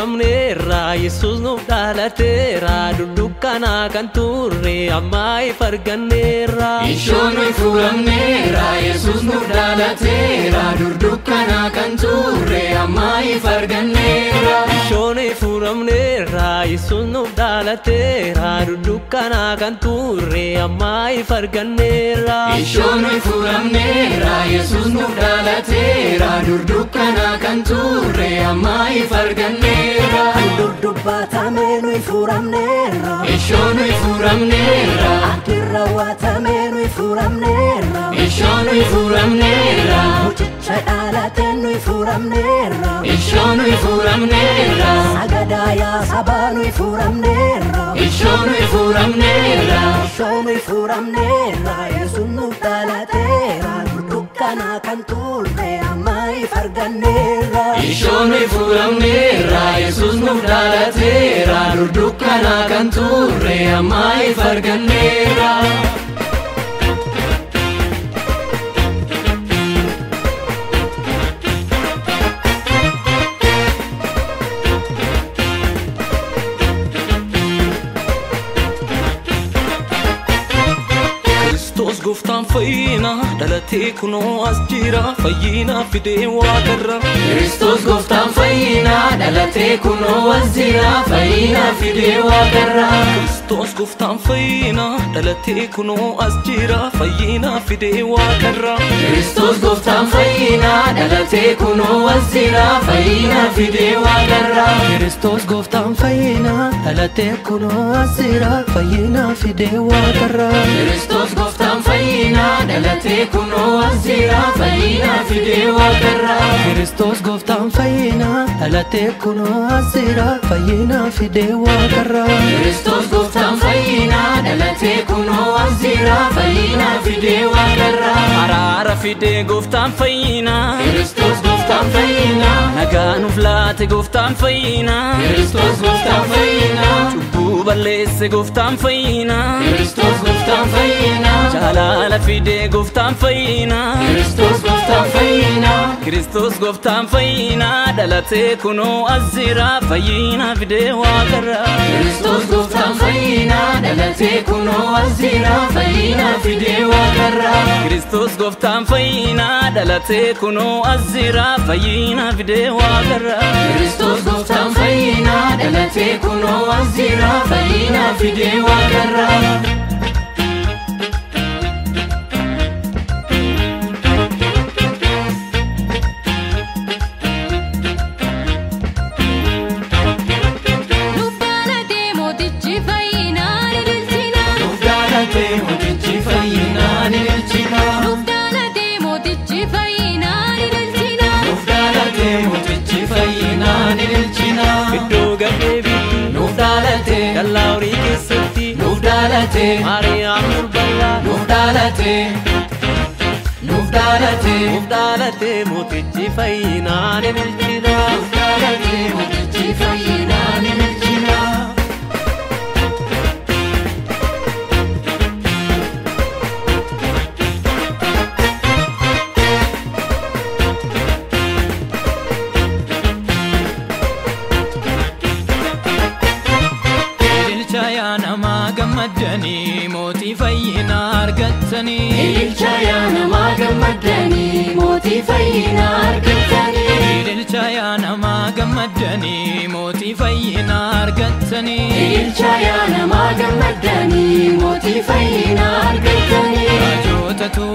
furamneerra Yesuus nuuf dhalateera dudukkanaa kan turre amma ifa arganneerra. Ishoo nuyi furamneerra Yesuus nuuf dhalateera dudukkanaa kan turre amma ifa arganneerra. Ishoo nuyi furamneerra Yesuus nuuf dhalateera dudukkanaa kan turre amma ifa arganneerra. Ishoo nuyi furamneerra Yesuus nuuf dhalateera dudukkanaa kan turre amma ifa arganneerra. Dudubbaatame nuyi furamneerra. Ishoo nuyi furamneerra. Abdiin raawwatame nuyi furamneerra. Ishoo nuyi furamneerra. Mucicha dhalateen nuyi furamneerra. Ishoo nuyi furamneerra. Sagadaa yaa sabaa nuyi furamneerra. Ishoo nuyi furamneerra. Ishoo nuyi furamneerra. Yesuus nuuf dhalateera. Dudukkanaa kan turre amma ifa arganneerra. Ishoo nuyi furamneerra. Yesuus nuuf dhalateera. Dudukkanaa kan turre amma ifa arganneerra. Kiristoos gooftaan fayyinaa dhalatee kunoo as jira fayyinaa fidee waaqarra. Kiristoos gooftaan fayyinaa dhalatee kunoo as jira fayyinaa fidee waaqarra. Kiristoos gooftaan fayyinaa dhalatee kunoo as jira fayyinaa fidee waaqarra. Kiristoos gooftaan fayyinaa dhalatee kunoo as jira fayyinaa fidee waaqarra. Kiristoos gooftaan fayyinaa dhalatee kunoo as jira fayyinaa fidee waaqarra. Kiristoos gooftaan fayyinaa dhalatee kunoo as jira fayyinaa fidee waaqarra. Kiristoos gooftaan fayyinaa dhalatee kunoo as jira fayyinaa fidee waaqarra. Kiristoos gooftaan fayyinaa dhalatee kunoo as jira fayyinaa fidee waaqarra. Araara fidee gooftaan fayyinaa Kiristoos gooftaan fayyinaa. Nagaa nuuf laate gooftaan fayyinaa Kiristoos gooftaan fayyinaa. Cubbuu balleesse gooftaan fayyinaa Kiristoos gooftaan fayyinaa. Jaalala fidee gooftaan fayyinaa Kiristoos gooftaan fayyinaa. Kiristoos gooftaan fayyinaa dhalatee kunoo as jira fayyinaa fidee waaqarra. Kiristoos gooftaan fayyinaa dhalatee kunoo as jira fayyinaa fidee waaqarra. Kiristoos gooftaan fayyinaa dhalatee kunoo as jira fayyinaa fidee waaqarra. Kiristoos gooftaan fayyinaa dhalatee kunoo as jira fayyinaa fidee waaqarra. Nuuf dhalatee mootichi fayyinaa ni ililchina. Nuuf dhalatee mootichi fayyinaa ni ililchina. Nuuf dhalatee mootichi fayyinaa ni ililchina. Nuuf dhalatee mootichi fayyinaa ni ililchina. Iddoo gadheebitti Nuuf dhalatee. dallaa horii keessatti Nuuf dhalatee. Maariyaam durbarraa Nuuf dhalatee. Nuuf dhalatee. nuuf dhalatee mootichi fayyinaa ni ililchina. Nuuf dhalatee mootichi fayyinaa ni ililchina. Ililcha yaa namaa gammaddanii mootii fayyinaa argattanii. Ililcha yaa namaa gammaddanii mootii fayyinaa argattanii. Ililcha yaa namaa gammaddanii mootii fayyinaa argattanii. Ililcha yaa namaa gammaddanii mootii fayyinaa argattanii. Raajotatu